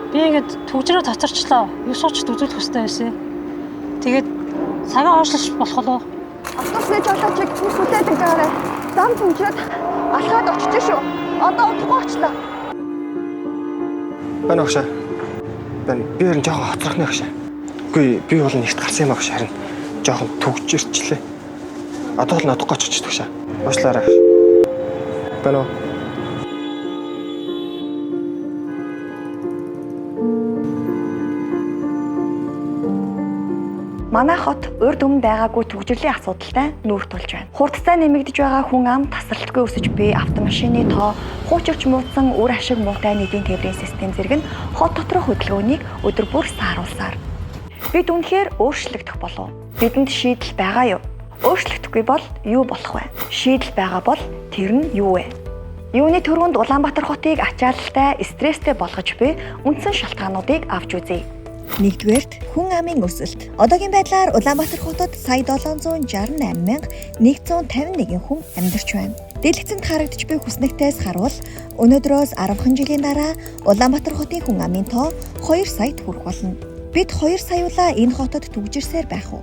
Би ингээд түгжрээ цацарчлаа. 9 очд үзүүлэх ёстой байсан. Тэгээд цагаа хойшлож болох болов. Автобус нэж олооч түс хүлээдэг жаарай. Зам түнжрээд алхаад очиж шүү. Одоо удахгүй очлоо. Байна багшаа. Байна. Би харин жоохон хоцрохны багшаа. Үгүй би бол нэгт гарсан юм багш харин жоохон түгжирчлээ. Одоо л надахгүй очиж багшаа. Уушлаарай багш. Байна уу? Манай хот урд өмнө байгаагүй түгжрэлийн асуудалтай нүүр тулж байна. Хурдтай нэмэгдэж байгаа хүн ам тасралтгүй өсөж буй автомашины тоо, хуучирч муудсан үр ашиг муутай нийтийн тээврийн систем зэрэг нь хот доторх хөдөлгөөнийг өдөр бүр сааруулсаар. Бид үнэхээр өөрчлөгдөх болов. Бидэнд шийдэл байгаа юу? Өөрчлөгдөхгүй бол юу болох вэ? Шийдэл байгаа бол тэр нь юу вэ? Юуны түрүүнд Улаанбаатар хотыг ачаалалтай, стресстэй болгож буй үндсэн шалтгаануудыг авч үзье. Нэгдүгээрт хүн амын өсөлт. Одоогийн байдлаар Улаанбаатар хотод сая 768,151 хүн амьдарч байна. Дэлгэцэнд харагдаж буй хүснэгтээс харуул өнөөдрөөс 10 жилийн дараа Улаанбаатар хотын хүн амын тоо 2 саяд хүрэх болно. Бид 2 саяулаа энэ хотод түгжирсээр байх уу?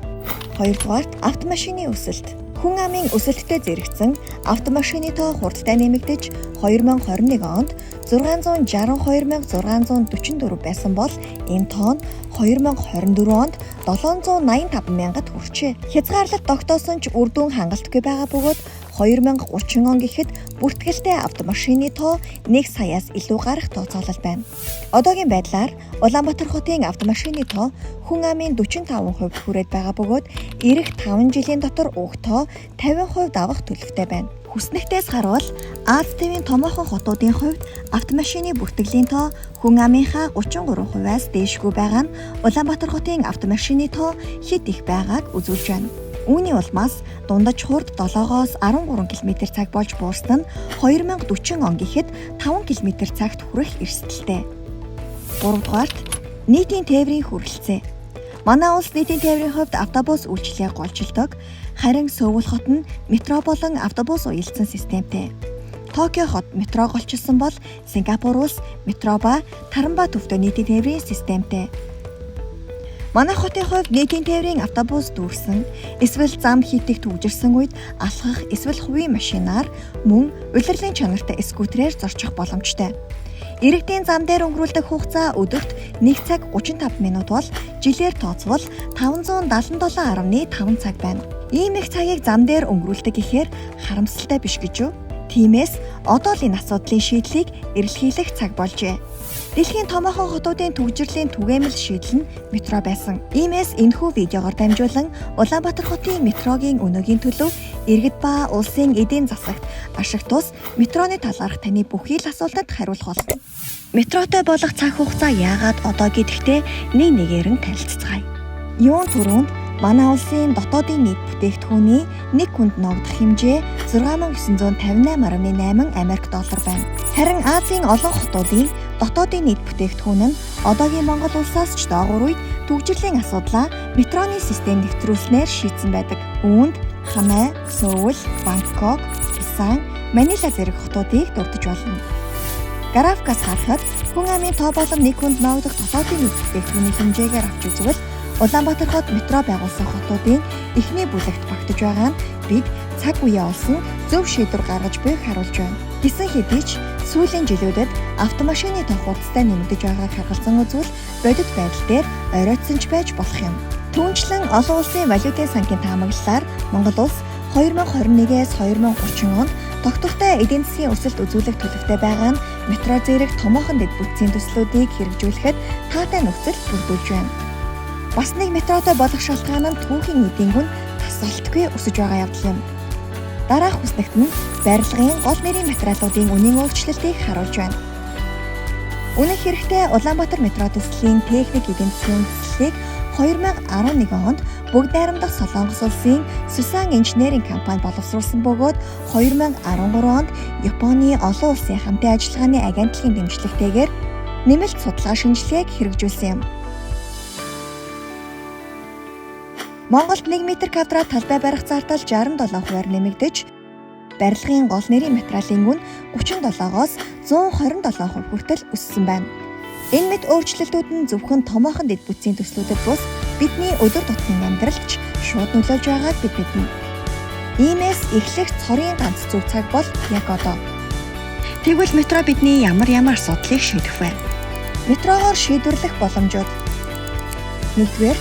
Хоёрдугаарт автомашины өсөлт. Хүн амын өсөлттэй зэрэгцэн автомашины тоо хурдтай нэмэгдэж 2021 онд 662,644 байсан бол энэ тоо нь 2024 онд 785 мянгад хүрчээ. Хязгаарлалт тогтоосон ч үр дүн хангалтгүй байгаа бөгөөд 2030 он гэхэд бүртгэлтэй автомашины тоо 1 саяас илүү гарах тооцоолол байна. Одоогийн байдлаар Улаанбаатар хотын автомашины тоо хүн амын 45% хүрээд байгаа бөгөөд ирэх 5 жилийн дотор уг тоо 50% давах төлөвтэй байна. Хүснэгтээс харуул Аз тивийн томоохон хотуудын хувьд автомашины бүртгэлийн тоо хүн амынхаа 33%-аас дээшгүй байгаа нь Улаанбаатар хотын автомашины тоо хэд их байгааг үзүүлж байна. Үүний улмаас дундаж хурд 7-оос 13 км цаг болж буурсан нь 2040 он гэхэд 5 км цагт хүрэх эрсдэлтэй. 3 дугаарт нийтийн тээврийн хүрэлцээ. Манай улс нийтийн тээврийн хувьд автобус үйлчилгээг голчилдог, харин Сөүл хот нь метро болон автобус уялдсан системтэй. Токио хот метро голчилсан бол Сингапур улс метро ба тарамба төвтэй нийтийн тээврийн системтэй. Манай хотын хувьд нийтийн тээврийн автобус дүүрсэн, эсвэл зам хийдэг түгжирсэн үед алхах эсвэл хувийн машинаар мөн улирлын чанартай скутерээр зорчих боломжтой. Иргэдийн зам дээр өнгөрүүлдэг хугацаа өдөрт 1 цаг 35 минут бол жилээр тооцвол 577.5 цаг байна. Ийм их цагийг зам дээр өнгөрүүлдэг гэхээр харамсалтай биш гэж юу? Тиймээс одоо л энэ асуудлын шийдлийг эрэлхийлэх цаг болжээ. Дэлхийн томоохон хотуудын түгжрэлийн түгээмэл шийдэл нь метро байсан. Иймээс энэхүү видеогоор дамжуулан Улаанбаатар хотын метрогийн өнөөгийн төлөв, иргэд ба улсын эдийн засагт ашиг тус метроны талаарх таны бүхий л асуултанд хариулах болно. Метротой болох цаг хугацаа яагаад одоо гэдэгтээ нэг нэгээр нь танилцацгаая. Юун түрүүнд манай улсын дотоодын нийт бүтээгдэхүүний нэг хүнд ногдох хэмжээ 6958.8 Америк доллар байна. Харин Азийн олон хотуудын дотоодын нийт бүтээгдэхүүн нь одоогийн Монгол улсаас ч доогуур үед түгжрэлийн асуудлаа метроны систем нэвтрүүлснээр шийдсэн байдаг. Үүнд Ханай, Сөүл, Бангкок, Пусан, Манила зэрэг хотуудыг дурдж болно. Графикаас харахад хүн амын тоо болон нэг хүнд ногдох дотоодын нийт бүтээгдэхүүний хэмжээгээр авч үзвэл Улаанбаатар хот метро байгуулсан хотуудын эхний бүлэгт багтаж байгаа нь бид цаг үеэ олсон зөв шийдвэр гаргаж буйг харуулж байна. Гэсэн хэдий ч сүүлийн жилүүдэд автомашины тоо хурдтай нэмэгдэж байгааг харгалзан үзвэл бодит байдал дээр оройтсон ч байж болох юм. Түүнчлэн олон улсын валютын сангийн таамаглалаар Монгол улс 2021-ээс 2030 онд тогтвортой эдийн засгийн өсөлт үзүүлэх төлөвтэй байгаа нь метро зэрэг томоохон дэд бүтцийн төслүүдийг хэрэгжүүлэхэд таатай нөхцөл бүрдүүлж байна. Бас нэг метротой болох шалтгаан нь түүхийн эдийн гүн тасралтгүй өсөж байгаа явдал юм. Дараах хүснэгт нь барилгын гол нэрийн материалуудын үнийн өөрчлөлтийг харуулж байна. Үнэн хэрэгтээ Улаанбаатар метро төслийн техник эдийн засгийн үндэслэлийг 2011 онд бүгд найрамдах Солонгос улсын Сусан инженеринг компани боловсруулсан бөгөөд 2013 онд Японы олон улсын хамтын ажиллагааны агентлагийн дэмжлэгтэйгээр нэмэлт судалгаа шинжилгээг хэрэгжүүлсэн юм. Монголд 1 м квадрат талбай барих зардал 67%-аар нэмэгдэж, барилгын гол нэрийн материалын үн 37-оос 127% хүртэл өссөн байна. Энэ мэт өөрчлөлтүүд нь зөвхөн томоохон дэд бүтцийн төслүүдэд бус бидний өдөр тутмын амьдралд ч шууд нөлөөлж байгааг бид мэднэ. Иймээс эхлэх цорын ганц зөв цаг бол яг одоо. Тэгвэл метро бидний ямар ямар асуудлыг шийдэх вэ? Метрогоор шийдвэрлэх боломжууд. Нэгдүгээр,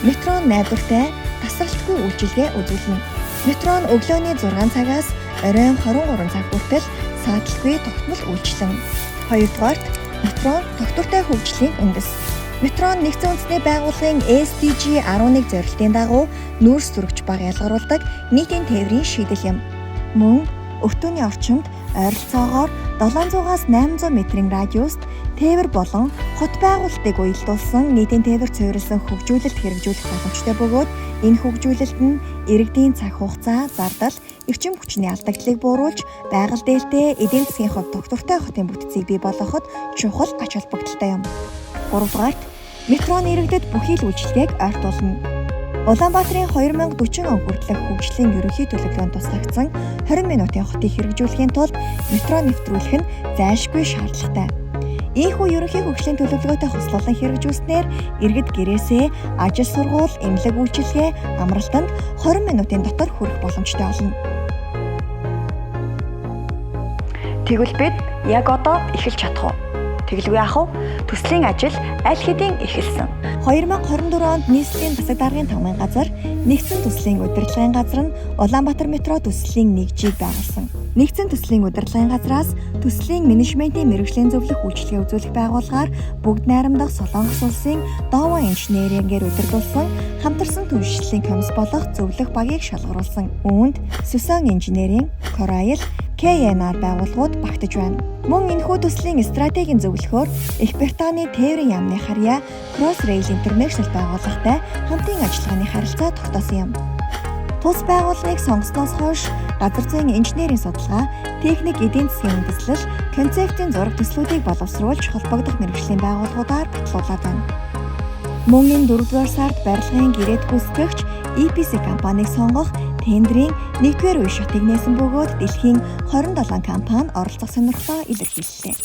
метро найдвартай, тасралтгүй үйлчилгээ үзүүлнэ. Метро нь өглөөний 6 цагаас оройн 23 цаг хүртэл сааталгүй тогтмол үйлчлэн. Хоёрдугаарт, метро нь тогтвортой хөгжлийн үндэс. Метро нь нэгдсэн үндэсний байгууллагын SDG 11 зорилтын дагуу нүүрс зүрхч бага ялгаруулдаг нийтийн тээврийн шийдэл юм. Мөн өртөөний орчимд ойролцоогоор 700-аас 800 метрийн радиуст тээвэр болон хот байгуулалтыг уялдуулсан нийтийн тээвэр суурилсан хөгжүүлэлт хэрэгжүүлэх боломжтой бөгөөд энэ хөгжүүлэлт нь иргэдийн цаг хугацаа, зардал, эрчим хүчний алдагдлыг бууруулж байгаль дээлтэй эдийн засгийн хувьд тогтвортой хотын бүтцийг бий болгоход чухал ач холбогдолтой юм. Гуравдугаарт, метро нь иргэдэд бүхий л үйлчилгээг ойртуулна. Улаанбаатарын 2040 он хүртэлх хөгжлийн ерөнхий төлөвлөгөөнд тусгагдсан 20 минутын хотыг хэрэгжүүлэхийн тулд метро нэвтрүүлэх нь зайлшгүй шаардлагатай. Ийхүү ерөнхий хөгжлийн төлөвлөгөөтэй хослуулан хэрэгжүүлснээр иргэд гэрээсээ ажил сургууль, эмнэлэг үйлчилгээ, амралтанд 20 минутын дотор хүрэх боломжтой болно. Тэгвэл бид яг одоо эхэлж чадах уу? Тэгэлгүй яах вэ? Төслийн ажил аль хэдийн эхэлсэн. 2024 онд нийслэлийн засаг даргын тамгын газар нэгдсэн төслийн удирдлагын газар нь Улаанбаатар метро төслийн нэгжийг байгуулсан. Нэгдсэн төслийн удирдлагын газраас төслийн менежментийн мэргэжлийн зөвлөх үйлчилгээ үзүүлэх байгууллагаар бүгд найрамдах Солонгос улсын Дова инженерингээр удирдуулсан хамтарсан түншлэлийн комисс болох зөвлөх багийг шалгаруулсан. Үүнд Сүсэн инженерийн, Corail, KNR байгууллагууд багтаж байна. Мөн энэхүү төслийн стратегийн зөвлөхөөр Их Британий тээврийн яамны харьяа Crossrail International байгууллагатай хамтын ажиллагааны харилцаа тогтоосон юм. Тус байгууллагыг сонгосноос хойш газар зүйн инженерийн судалгаа, техник эдийн засгийн үндэслэл, концептийн зураг төслүүдийг боловсруулж холбогдох мэргэжлийн байгууллагуудаар батлуулаад байна. Мөн энэ 4-р сард барилгын гэрээт гүйцэтгэгч EPC компанийг сонгох тендрийн 1-р үе шатыг нээсэн бөгөөд дэлхийн 27 компани оролцох сонирхлоо илэрхийллээ.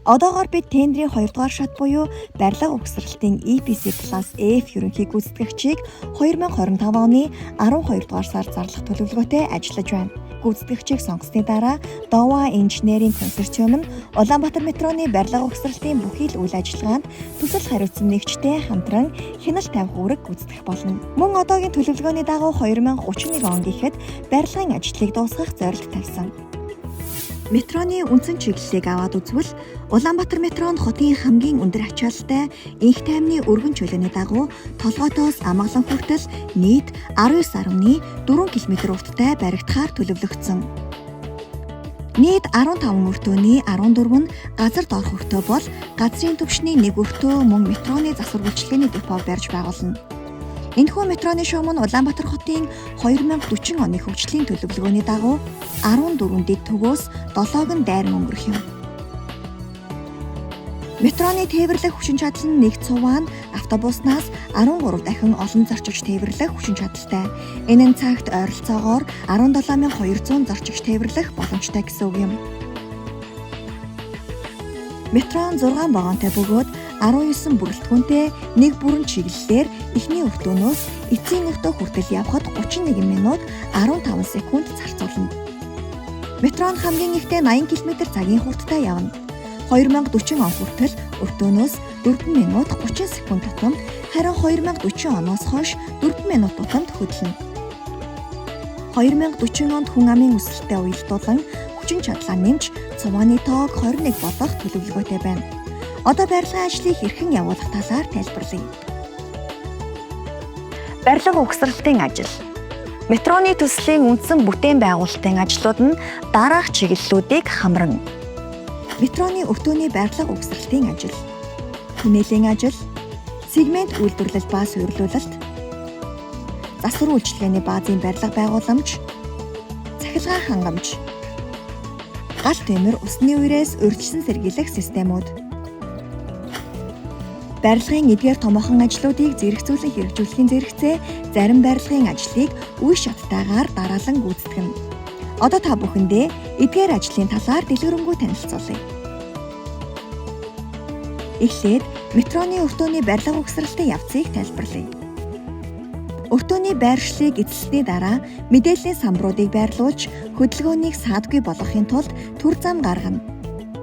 Одоогоор бид тендрийн 2-р шат буюу барилга угсралтын EPC Plus F ерөнхий гүйцэтгэгчийг 2025 оны 12-р сард зарлах төлөвлөгөөтэй ажиллаж байна. Гүйцэтгэгчийг сонгосны дараа Дова инженерийн консорциум нь Улаанбаатар метроны барилга угсралтын бүхий л үйл ажиллагаанд төсөл хариуцсан нэгжтэй хамтран хяналт тавих үүрэг гүйцэтгэх болно. Мөн одоогийн төлөвлөгөөний дагуу 2031 он гэхэд барилгын ажлыг дуусгах зорилт тавьсан. Метроны үндсэн чиглэлийг аваад үзвэл Улаанбаатар метро нь хотын хамгийн өндөр ачаалалтай энх таймны өргөн чөлөөний дагуу Толгойтоос Амгалан хүртэл нийт 19.4 км урттай баригдахаар төлөвлөгдсөн. Нийт 15 өртөөний 14 нь газар доорх өртөө бол газрын түвшний нэг өртөө мөн метроны засвар үйлчилгээний депо барьж байгуулна. Энэхүү метроны шуум нь Улаанбаатар хотын 2040 оны хөгжлийн төлөвлөгөөний дагуу 14 дэд төгөөс 7-ог нь дайран өнгөрөх юм. Метроны тээвэрлэх хүчин чадал нь нэг цуваа нь автобуснаас 13 дахин олон зорчигч тээвэрлэх хүчин чадалтай. Энэ нь цагт ойролцоогоор 17200 зорчигч тээвэрлэх боломжтой гэсэн үг юм. Метро нь 6 вагонтой бөгөөд 19 бүрэлдэхүүнтэй нэг бүрэн чиглэлээр эхний өртөөнөөс эцсийн өртөө хүртэл явхад 31 минут 15 секунд зарцуулна. Метро нь хамгийн ихдээ 80 км цагийн хурдтай явна. 2040 он хүртэл өртөөнөөс 4 минут 30 секунд тутамд, харин 2040 оноос хойш 4 минут тутамд хөдлөнө. 2040 онд хүн амын өсөлттэй уялдуулан хүчин чадлаа нэмж цувааны тоог 21 болгох төлөвлөгөөтэй байна. Одоо барилгын ажлыг хэрхэн явуулах талаар тайлбарлая. Барилга угсралтын ажил. Метроны төслийн үндсэн бүтээн байгуулалтын ажлууд нь дараах чиглэлүүдийг хамрана. Метроны өртөөний барилга угсралтын ажил, түнэлийн ажил, сегмент үйлдвэрлэл ба суйрлуулалт, засвар үйлчилгээний баазын барилга байгууламж, цахилгаан хангамж, гал төмөр усны үерээс урьдчилан сэргийлэх системүүд. Барилгын эдгээр томоохон ажлуудыг зэрэгцүүлэн хэрэгжүүлэхийн зэрэгцээ зарим барилгын ажлыг үе шаттайгаар дараалан гүйцэтгэнэ. Одоо та бүхэндээ эдгээр ажлын талаар дэлгэрэнгүй танилцуулъя. Эхлээд метроны өртөөний барилга угсралтын явцыг тайлбарлая. Өртөөний байршлыг эзэлсний дараа мэдээллийн самбаруудыг байрлуулж хөдөлгөөнийг саадгүй болгохын тулд түр зам гаргана.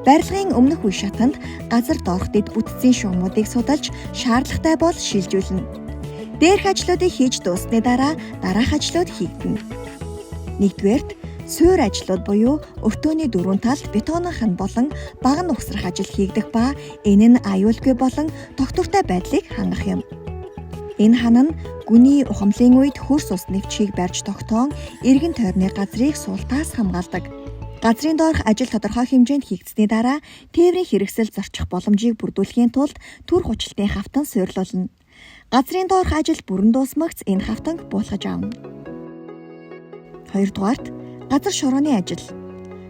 Барилгын өмнөх үе шатанд газар доорх дэд бүтцийн шугамуудыг судалж шаардлагатай бол шилжүүлнэ. Дээрх ажлуудыг хийж дууссаны дараа дараах ажлууд хийгдэнэ. Нэгдүгээрт суур ажлууд буюу өртөөний дөрвөн талд бетонын хан болон баг нь угсрах ажил хийгдэх ба энэ нь аюулгүй болон тогтвортой байдлыг хангах юм. Энэ хан нь гүний ухамлын үед хөрс ус нэвчхийг барьж тогтоон эргэн тойрны газрыг суултаас хамгаалдаг. Газрын доорх ажил тодорхой хэмжээнд хийгдсэний дараа тээврийн хэрэгсэл зорчих боломжийг бүрдүүлэхийн тулд түр хучилтын хавтан суйрлуулна. Газрын доорх ажил бүрэн дуусмагц энэ хавтанг буулгаж авна. Хоёрдугаарт газар шорооны ажил.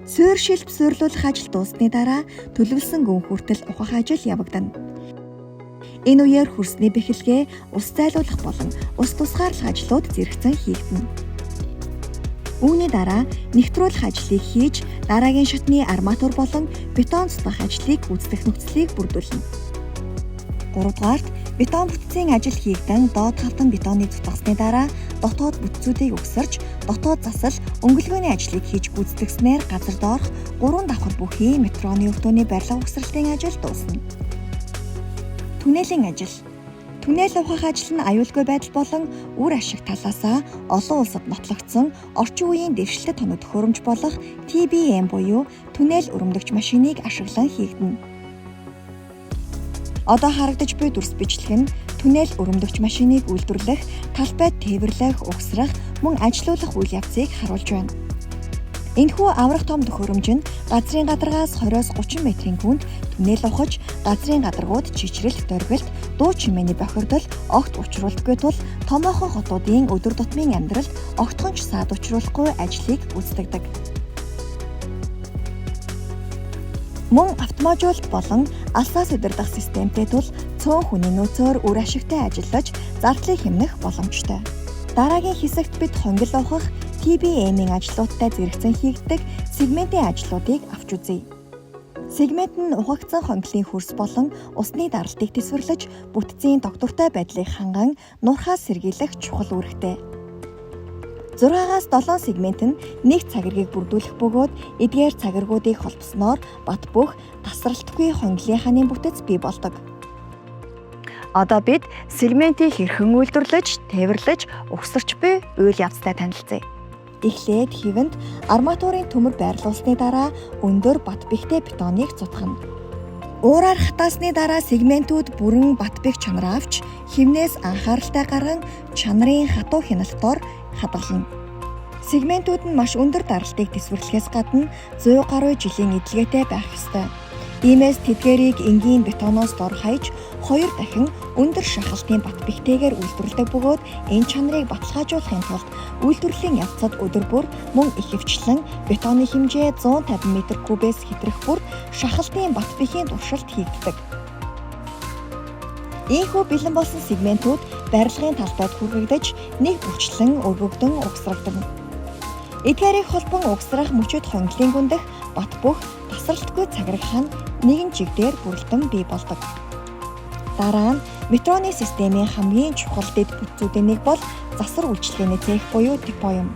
Суур шилб суйрлуулах ажил дууссаны дараа төлөвлөсөн гүн хүртэл ухах ажил явагдана. Энэ үеэр хөрсний бэхэлгээ, ус зайлуулах болон ус тусгаарлах ажлууд зэрэгцэн хийгдэнэ. Үүний дараа нэгтрүүлэх ажлыг хийж дараагийн шатны арматур болон бетон цутгах ажлыг гүйцэтгэх нөхцөлийг бүрдүүлнэ. Гуравдугаарт бетон бүтцийн ажил хийгдэн доод хавтан бетоныг цутгасны дараа дотоод бүтцүүдийг угсарч дотоод засал өнгөлгөөний ажлыг хийж гүйцэтгэснээр газар доорх 3 давхар бүхий метроны өртөөний барилга угсралтын ажил дуусна. Түнэлийн ажил. Түнэл ухах ажил нь аюулгүй байдал болон үр ашиг талаасаа олон улсад нотлогдсон орчин үеийн дэвшилтэт тоног төхөөрөмж болох TBM буюу түнэл өрөмдөгч машиныг ашиглан хийгдэнэ. Одоо харагдаж буй дүрс бичлэг нь түнэл өрөмдөгч машиныг үйлдвэрлэх, талбайд тээвэрлэх, угсрах, мөн ажилуулах үйл явцыг харуулж байна. Энэхүү аврах том төхөөрөмж нь газрын гадаргаас 20-30 метрийн гүнд түнэл ухаж, газрын гадаргууд чичрэлт, доргилт, дуу чимээний бохирдол огт учруулдаггүй тул томоохон хотуудын өдөр тутмын амьдралд огтхон ч саад учруулахгүй ажлыг гүйцэтгэдэг. Мөн автоматжуулалт болон алсаас удирдах системтэй тул цөөн хүний нөөцөөр үр ашигтай ажиллаж зардлыг хэмнэх боломжтой. Дараагийн хэсэгт бид хонгил ухах TBM-ийн ажлуудтай зэрэгцэн хийгддэг сегментийн ажлуудыг авч үзье. Сегмент нь ухагдсан хонглын хөрс болон усны даралтыг тэсвэрлэж бүтцийн тогтвортой байдлыг ханган нурхаас сэргийлэх чухал үүрэгтэй. 6-аас 7 сегмент нь нэг цагиргийг бүрдүүлэх бөгөөд эдгээр цагиргуудыг холбосноор бат бөх тасралтгүй хонглын ханы бүтэц бий болдог. Одоо бид сегментийг хэрхэн үйлдвэрлэж, тээвэрлэж, угсарч буй үйл явцтай танилцъя. Эхлээд хэвэнд арматурын төмөр байрлуулсны дараа өндөр бат бэхтэй бетоныг цутгана. Уураар хатаасны дараа сегментүүд бүрэн бат бэх чанар авч хивнээс анхааралтай гарган чанарын хатуу хяналтоор хадгална. Сегментүүд нь маш өндөр даралтыг тэсвэрлэхээс гадна 100 гаруй жилийн эдлгээтэй байх ёстой. Иймээс тэдгээрийг энгийн бетоноос дор хаяж 2 дахин өндөр шахалтын бат бэхтэйгээр үйлдвэрлэдэг бөгөөд энэ чанарыг баталгаажуулахын тулд үйлдвэрлэлийн явцад өдөр бүр мөн ихэвчлэн бетоны хэмжээ 150 метр кубээс хэтрэх бүр шахалтын бат бэхийн туршилт хийгддэг. Ийхүү бэлэн болсон сегментүүд барилгын талбайд хүргэгдэж нэг бүрчлэн өргөгдөн угсрагдана. Эдгээрийг холбон угсрах мөчид хонглын гүндэх бат бөх тасралтгүй цагираг хан нэгэн чигдээр бүрэлдэн бий болдог. Дараа нь метроны системийн хамгийн чухал дэд бүтцүүдийн нэг бол засвар үйлчилгээний цех буюу депо юм.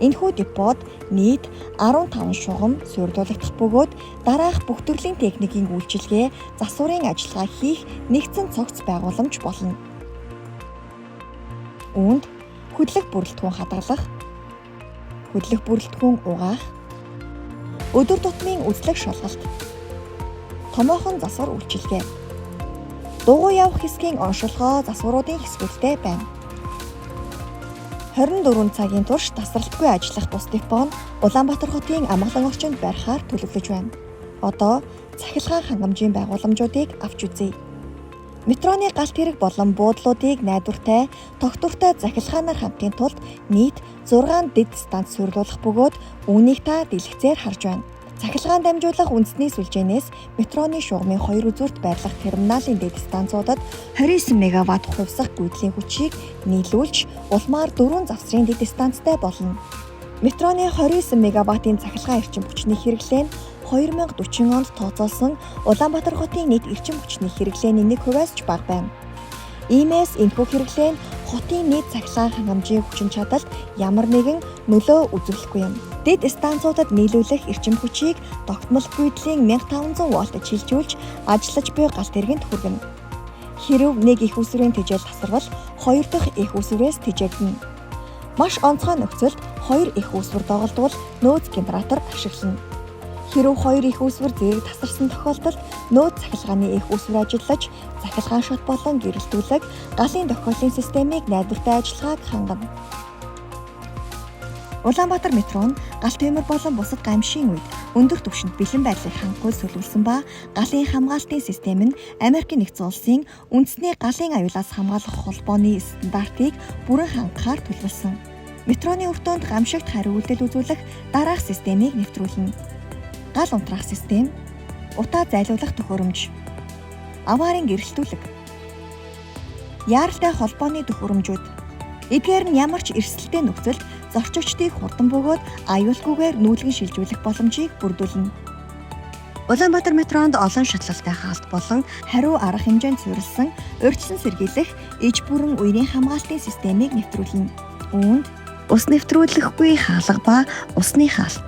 Энэхүү депод нийт 15 шугам суурилуулагдах бөгөөд дараах бүх төрлийн техникийн үйлчилгээ, засварын ажиллагаа хийх нэгдсэн цогц байгууламж болно. Үүнд хөдлөх бүрэлдэхүүн хадгалах, хөдлөх бүрэлдэхүүн угаах, өдөр тутмын үзлэг шалгалт, томоохон засвар үйлчилгээ, дугуй явах хэсгийн оншилгоо засваруудын хэсгүүдтэй байна. 24 цагийн турш тасралтгүй ажиллах тус депо нь Улаанбаатар хотын амгалан орчинд барихаар төлөвлөж байна. Одоо цахилгаан хангамжийн байгууламжуудыг авч үзье. Метроны галт тэрэг болон буудлуудыг найдвартай, тогтвортой захилгаанаар хамтын тулд нийт 6 дэд станц суурилуулах бөгөөд үүнийг та дэлгэцээр харж байна. Цахилгаан дамжуулах үндэсний сүлжээнээс метроны шугамын 2 үзүүрт байрлах терминалын дэд станцуудад 29 мегаватт хувьсах гүйдлийн хүчийг нийлүүлж улмаар 4 завсрын дэд станцтай болно. Метроны 29 мегаваттын цахилгаан эрчим хүчний хэрэглээ нь 2040 онд тооцоолсон Улаанбаатар хотын нийт эрчим хүчний хэрэглээний 1%-аас ч бага байна. Иймээс энэхүү хэрэглээ нь хотын нийт цахилгаан хангамжийн хүчин чадалд ямар нэгэн нөлөө үзүүлэхгүй юм. Дэд станцуудад нийлүүлэх эрчим хүчийг тогтмол гүйдлийн 1500 вольтод шилжүүлж ажиллаж буй галт тэргэнд хүргэнэ. Хэрэв нэг эх үүсвэрийн тэжээл тасарвал хоёр дахь эх үүсвэрээс тэжээгдэнэ. Маш онцгой нөхцөлд хоёр эх үүсвэр доголдвол нөөц генератор ашиглана. Хэрэв хоёр эх үүсвэр зэрэг тасарсан тохиолдолд нөөц цахилгааны эх үүсвэр ажиллаж, цахилгаан шот болон гэрэлтүүлэг галын тохиолын системийг найдвартай ажиллагааг хангана. Улаанбаатар метро нь гал түймэр болон бусад гамшийн үед өндөр түвшинд бэлэн байдлыг хангахгүй төлөвлөсөн ба галын хамгаалтын систем нь Америкийн нэгдсэн улсын үндэсний галын аюулаас хамгаалах холбооны стандартыг бүрэн хангахаар төлөвлөсөн. Метроны өртөөнд гамшигт хариу үйлдэл үзүүлэх дараах системийг нэвтрүүлнэ. Гал унтраах систем, утаа зайлуулах төхөөрөмж, аваарын гэрэлтүүлэг, яаралтай холбооны төхөөрөмжүүд. Эдгээр нь ямар ч эрсдэлтэй нөхцөлд зорчигчдыг хурдан бөгөөд аюулгүйгээр нүүлгэн шилжүүлэх боломжийг бүрдүүлнэ. Улаанбаатар метронд олон шатлалтай хаалт болон хариу арга хэмжээнд суурилсан урьдчилан сэргийлэх иж бүрэн үерийн хамгаалтын системийг нэвтрүүлнэ. Үүнд ус нэвтрүүлэхгүй хаалга ба усны хаалт,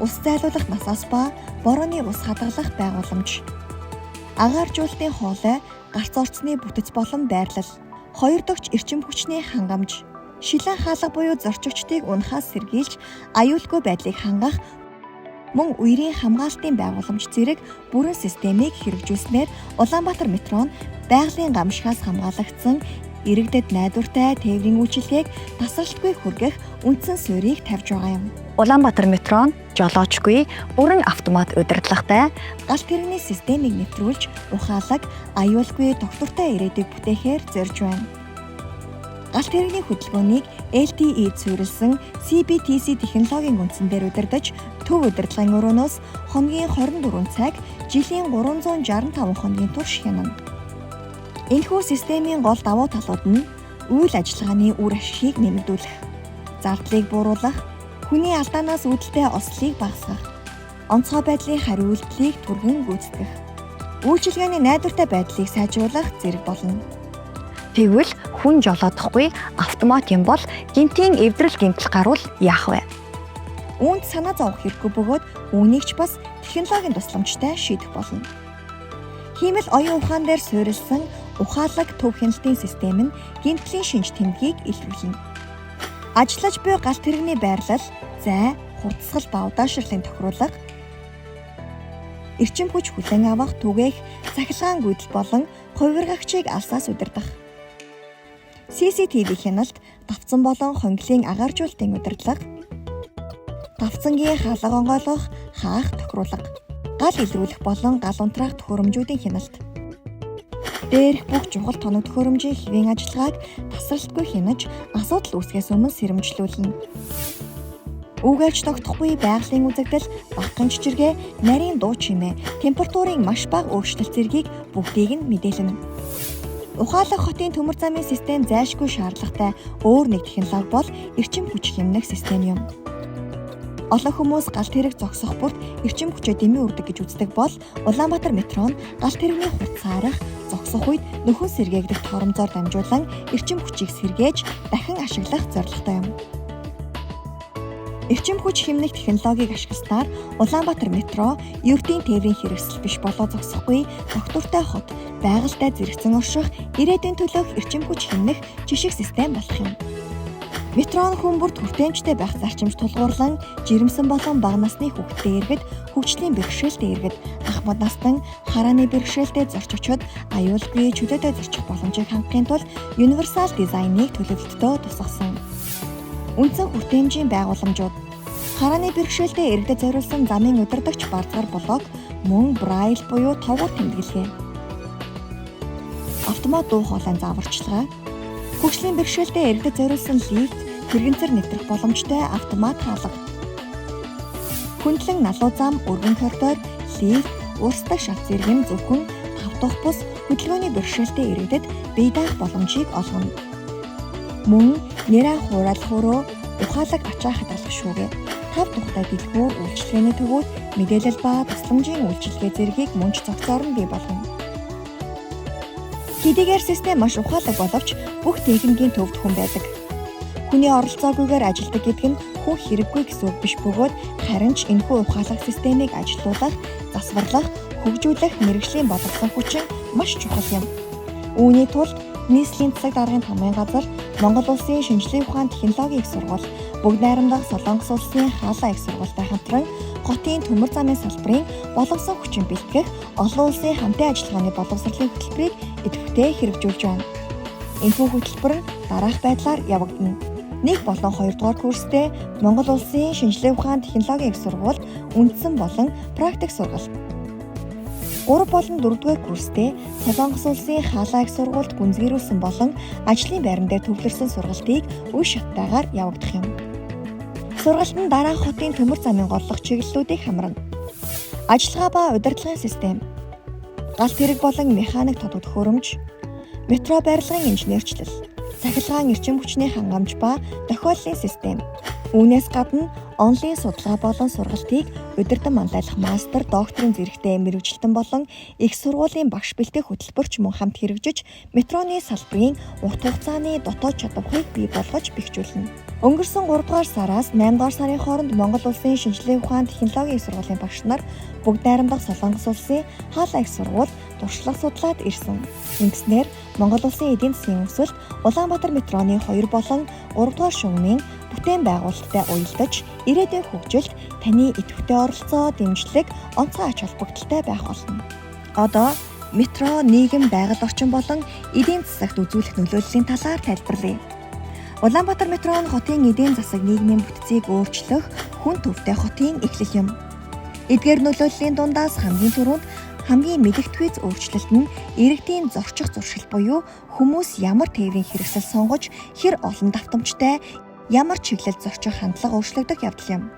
ус зайлуулах насаас ба борооны ус хадгалах байгууламж, агааржуулалтын хоолой, гарц орцны бүтэц болон байрлал, хоёр догч эрчим хүчний хангамж, шилэн хаалга буюу зорчигчдыг унахаас сэргийлж аюулгүй байдлыг хангах мөн үерийн хамгаалтын байгууламж зэрэг бүрэн системийг хэрэгжүүлснээр Улаанбаатар метро нь байгалийн гамшигаас хамгаалагдсан иргэдэд найдвартай тээврийн үйлчилгээг тасралтгүй хүргэх үндсэн суурийг тавьж байгаа юм. Улаанбаатар метро нь жолоочгүй бүрэн автомат удирдлагатай галт тэрэгний системийг нэвтрүүлж ухаалаг, аюулгүй, тогтвортой ирээдүйг бүтээхээр зорж байна. Галт тэрэгний хөдөлгөөнийг LTE суурилсан CBTC технологийн үндсэн дээр удирдах төв удирдлагын өрөөнөөс хоногийн 24 цаг, жилийн 365 хоногийн турш хянана. Энэхүү системийн гол давуу талууд нь үйл ажиллагааны үр ашигыг нэмэгдүүлэх, зардлыг бууруулах, хүний алдаанаас үүдэлтэй ослыг багасгах, онцгой байдлын хариу үйлдэлийг түргэн гүйцэтгэх, үйлчилгээний найдвартай байдлыг сайжруулах зэрэг болно. Тэгвэл хүн жолоодохгүй автомат юм бол гинтийн эвдрэл гэмтэл гарвал яах вэ? Үүнд санаа зовох хэрэггүй бөгөөд үүнийг ч бас технологийн тусламжтай шийдэх болно. Хиймэл оюун ухаан дээр суурилсан ухаалаг төв хяналтын систем нь гэмтлийн шинж тэмдгийг илрүүлнэ. Ажиллаж буй галт тэрэгний байрлал, зай, хурдсгал ба удаашрлын тохируулга, эрчим хүч хүлээн авах, түгээх, цахилгаан гүйдэл болон хувиргагчийг алсаас удирдах. CCTV хяналт, давцан болон хонглын агааржуулалтын удирдлага, давцангийн хаалга онгойлгох, хаах тохируулга, гал илрүүлэх болон гал унтраах төхөөрөмжүүдийн хяналт. Дээрх бүх чухал тоног төхөөрөмжийн хэвийн ажиллагааг тасралтгүй хянаж, асуудал үүсгэхээс өмнө сэрэмжлүүлнэ. Үүгээрч тогтохгүй байгалийн үзэгдэл, багахан чичиргээ, нарийн дуу чимээ, температурын маш бага өөрчлөлт зэргийг бүгдийг нь мэдээлнэ. Ухаалаг хотын төмөр замын систем зайлшгүй шаардлагатай өөр нэг технологи бол эрчим хүч хэмнэх систем юм. Олон хүмүүс галт тэрэг зогсох бүрт эрчим хүчээ дэмий үрдэг гэж үздэг бол Улаанбаатар метро нь галт тэрэгний хурцаарах, зогсох үед нөхөн сэргээгдэх торомзоор дамжуулан эрчим хүчийг сэргээж дахин ашиглах зорилготой юм. Эрчим хүч хэмнэх технологиг ашигласнаар Улаанбаатар метро ердийн тээврийн хэрэгсэл биш болоо зогсохгүй тогтвортой хот, байгальтай зэрэгцэн орших, ирээдүйн төлөөх эрчим хүч хэмнэх жишг систем болох юм. Метро нь хүн бүрд хүртээмжтэй байх зарчимд тулгуурлан жирэмсэн болон бага насны хүүхэдтэй иргэд, хөгжлийн бэрхшээлтэй иргэд, ахмад настан, харааны бэрхшээлтэй зорчигчид аюулгүй чөлөөтэй зорчих боломжийг хангахын тулд универсал дизайныг төлөвлөлтөд тусгасан. Үндсэн хүртээмжийн байгууламжууд харааны бэрхшээлтэй иргэдэд зориулсан замын удирдагч барзгар блок мөн Брайль буюу тогуур тэмдэглэгээ. Автомат дуу хоолойн зааварчилгаа, хөгжлийн бэрхшээлтэй иргэдэд зориулсан лифт, тэрэгцэр нэвтрэх боломжтой автомат хаалга. Хөндлөн налуу зам, өргөн коридор, лифт, урсдаг шат зэрэг нь зөвхөн тав дахь бус хөдөлгөөний бэрхшээлтэй иргэдэд бие даах боломжийг олгоно. Мөн нэраа хураал хөрөө ухаалаг ачаа хадгалах шүүгээ. 5 тухтай дэлгүүр үйлчилгээний төвүүд мэдээлэл ба тусламжийн үйлчилгээ зэргийг мөн ч зохицоор нь бий болгоно. Хэдийгээр систем маш ухаалаг боловч бүх техникийн төвд хүн байдаг. Хүний оролцоогүйгээр ажилладаг гэдэг нь хүн хэрэггүй гэсэн үг биш бөгөөд харин ч энэхүү ухаалаг системийг ажилуулах, засварлах, хөгжүүлэх мэргэжлийн боловсон хүчин маш чухал юм. Үүний тулд нийслэлийн засаг даргын тамгын газар, Монгол Улсын шинжлэх ухаан технологийн их сургууль, Бүгд найрамдах Солонгос Улсын Хаалаа их сургуультай хамтран хотын төмөр замын салбарын боловсон хүчин бэлтгэх олон улсын хамтын ажиллагааны боловсролын хөтөлбөрийг идэвхтэй хэрэгжүүлж байна. Энэхүү хөтөлбөр нь дараах байдлаар явагдана. 1 болон 2 дугаар курстэй Монгол Улсын шинжлэх ухаан технологийн их сургуульд үндсэн болон практик сургалт. 3 болон 4 дугаар курстэй Солонгос Улсын Хаалаа их сургуульд гүнзгийрүүлсэн болон ажлын байран дээр төвлөрсөн сургалтыг үе шаттайгаар явагдах юм. Сургалт нь дараах хотын төмөр замын голлох чиглэлүүдийг хамарна. Ажиллагаа ба удирдлагын систем, галт тэрэг болон механик тодог төхөөрөмж, метро барилгын инженерчлэл, цахилгаан эрчим хүчний хангамж ба тохиоллын систем. Үүнээс гадна онлын судалгаа болон сургалтыг удирдан мандайлах мастер, докторийн зэрэгтэй мэргэжилтэн болон их сургуулийн багш бэлтгэх хөтөлбөрч мөн хамт хэрэгжиж метроны салбарын урт хугацааны дотоод чадварыг бий болгож бэхжүүлнэ. Өнгөрсөн 3 дугаар сараас 8 дугаар сарын хооронд Монгол Улсын шинжлэх ухаан технологийн их сургуулийн багш нар Бүгд найрамдах Солонгос Улсын Хаалаа их сургууль туршлага судлаад ирсэн. Ингэснээр Монгол Улсын эдийн засгийн өсөлт Улаанбаатар метроны 2 болон 3 дугаар шугамын бүтээн байгуулалттай уялдаж ирээдүйн хөгжилд таны идэвхтэй оролцоо, дэмжлэг, онцгой ач холбогдолтой байх болно. Одоо метро нийгэм байгаль орчин болон эдийн засагт үзүүлэх нөлөөллийн талаар тайлбарлая. Улаанбаатар метро нь хотын эдийн засаг нийгмийн бүтцийг өөрчлөх хүн төвтэй хотын эхлэл юм. Эдгээр нөлөөллийн дундаас хамгийн түрүүнд хамгийн мэдэгдэхүйц өөрчлөлт нь иргэдийн зорчих зуршил буюу хүмүүс ямар тээврийн хэрэгсэл сонгож хэр олон давтамжтай ямар чиглэлд зорчих хандлага өөрчлөгдөх явдал юм.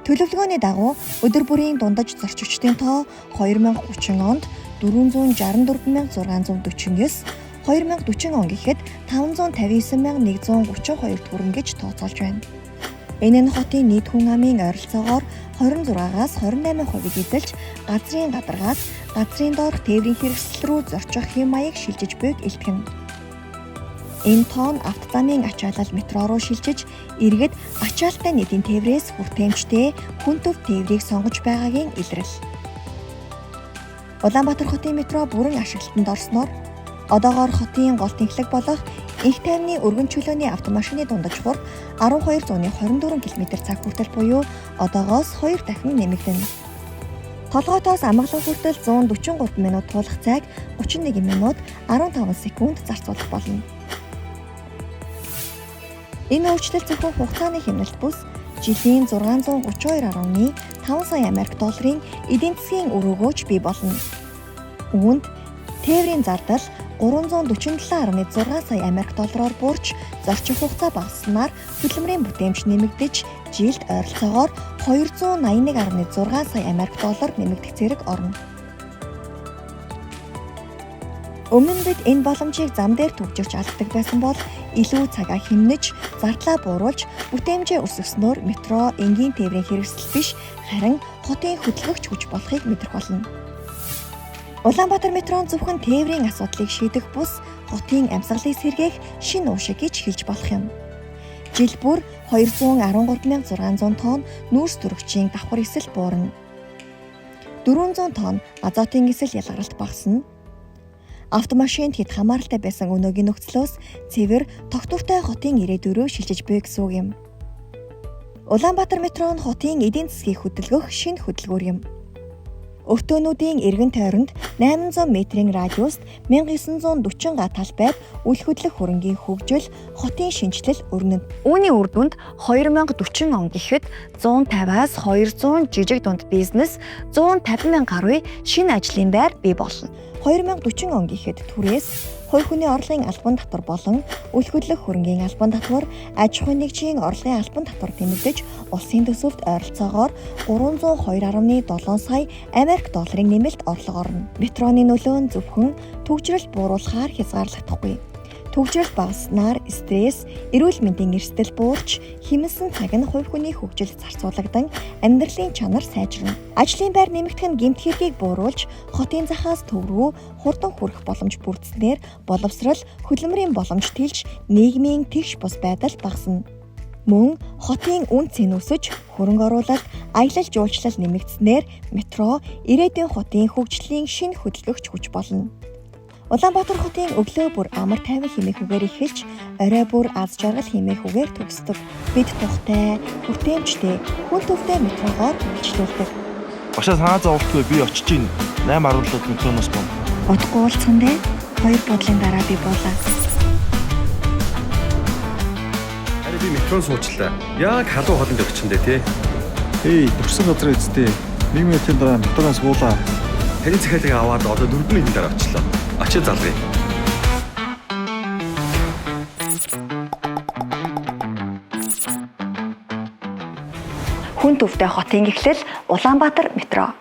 Төлөвлөгөөний дагуу өдөр бүрийн дундаж зорчигчдын тоо 2030 онд 464,649, 2040 он гэхэд 559,132 хүрнэ гэж тооцоолж байна. Энэ нь хотын нийт хүн амын ойролцоогоор 26-аас 28%-ийг эзэлж газрын гадаргаас газрын доорх тээврийн хэрэгсэл рүү зорчих хэм маяг шилжиж буйг илтгэнэ. Энэ тоо нь автозамын ачаалал метро руу шилжиж иргэд ачаалттай нийтийн тээврээс хүртээмжтэй хүн төв тээврийг сонгож байгаагийн илрэл. Улаанбаатар хотын метро бүрэн ашиглалтанд орсноор одоогоор хотын гол тэнхлэг болох Энх тайвны өргөн чөлөөний автомашины дундаж хурд 12.24 км/цаг хүртэл буюу одоогоос 2 дахин нэмэгдэнэ. Толгойтоос Амгалан хүртэл 143 минут туулах зайг 31 минут 15 секунд зарцуулах болно. Энэ өөрчлөлт зөвхөн хугацааны хэмнэлт бус жилийн 632.5 сая Америк долларын эдийн засгийн үр өгөөж бий болно. Үүнд тээврийн зардал 347.6 сая Америк доллараар буурч зорчих хугацаа багасснаар хөдөлмөрийн бүтээмж нэмэгдэж жилд ойролцоогоор 281.6 сая Америк доллар нэмэгдэх зэрэг орно. Өмнө нь бид энэ боломжийг зам дээр түгжирч алддаг байсан бол илүү цагаа хэмнэж, зардлаа бууруулж, бүтээмжээ өсгөснөөр метро энгийн тээврийн хэрэгсэл биш, харин хотын хөдөлгөгч хүч болохыг мэдрэх болно. Улаанбаатар метро нь зөвхөн тээврийн асуудлыг шийдэх бус хотын амьсгалыг сэргээх шинэ уушиг гэж хэлж болох юм. Жил бүр 213,600 тонн нүүрс төрөгчийн давхар эсэл буурна. 400 тонн азотын эсэл ялгаралт багасна. Автомашинд хэд хамааралтай байсан өнөөгийн нөхцлөөс цэвэр тогтвортой хотын ирээдүй рүү шилжиж буй гэсэн үг юм. Улаанбаатар метро нь хотын эдийн засгийг хөдөлгөх шинэ хөдөлгүүр юм. Өртөөнүүдийн эргэн тойронд 800 метрийн радиуст 1940 га талбайд үл хөдлөх хөрөнгийн хөгжил, хотын шинэчлэл өрнөн. Үүний үр дүнд 2040 он гэхэд 150-аас 200 жижиг дунд бизнес, 150 мянга гаруй шинэ ажлын байр бий болно. 2040 он гэхэд түрээс хувь хүний орлогын албан татвар болон үл хөдлөх хөрөнгийн албан татвар, аж ахуйн нэгжийн орлогын албан татвар тэмэгдэж улсын төсөвт ойролцоогоор 302.7 сая Америк долларын нэмэлт орлого орно. Метроны нөлөө нь зөвхөн түгжрэлт бууруулахаар хязгаарлагдахгүй. Түгжрэл багаснаар стресс, эрүүл мэндийн эрсдэл буурч, хэмнэсэн цаг нь хувь хүний хөгжилд зарцуулагдан амьдралын чанар сайжирна. Ажлын байр нэмэгдэх нь гэмт хэргийг бууруулж, хотын захаас төв рүү хурдан хүрэх боломж бүрдснээр боловсрол, хөдөлмөрийн боломж тэлж, нийгмийн тэгш бус байдал багасна. Мөн хотын үн цэн өсөж, хөрөнгө оруулалт, аялал жуулчлал нэмэгдснээр метро ирээдүйн хотын хөгжлийн шинэ хөдөлгөгч хүч болно. Улаанбаатар хотын өглөө бүр амар тайван хэмээх үгээр эхэлж, орой бүр аз жаргал хэмээх үгээр төгсдөг. Бид тухтай, хүртээмжтэй, хүн төвтэй метрогоор үйлчлүүлдэг. Башаа санаа зовлтгүй би очиж гин 8:17 метроноос бом. Удахгүй уулзсан дээ. Хоёр буудлын дараа би буулаа. Харин би метрон суучлаа. Яг халуун хоолнд явчихсан дээ тий. Эй, төрсөн газар үсттэй. 1 минутын дараа метроноос буулаа. Таны захиалгыг аваад одоо 4 минутын дараа очлоо. Очиж залгая. Хүн төвтэй хотын эхлэл Улаанбаатар метро.